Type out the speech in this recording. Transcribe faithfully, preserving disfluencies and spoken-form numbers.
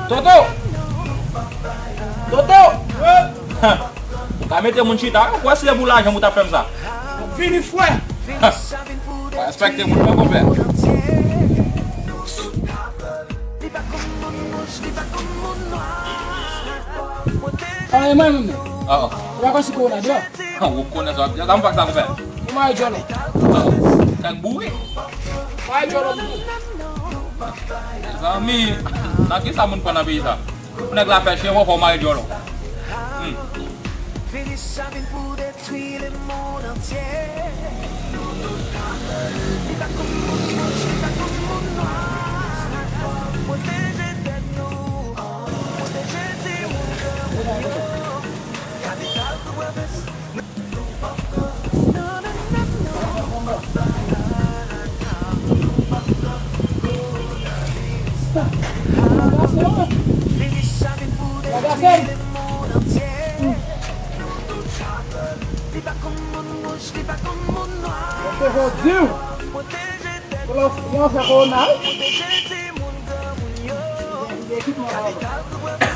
Toto! Toto! Ou ka mete moun chita, wi. Ou kwè si se pou lajan pou w t ap fè m sa? Vini, frè! Respekte moun, pa konpè. Anyen, mwen menm. Ah. Ou pa konn si kowona deyò? Ou konnen sa w ap di a, sa m fè ak sa konpè. Ou mare djòlò. Kèk bouri. Mare djòlò m tou. Mezanmi, nan kisa moun pran nan peyi sa? Nèg la fè chen, fò w mare djòlò. Hmm. Mwen te fè w di w. Pou lè w fè kowona, wi. Li gen ekipman la.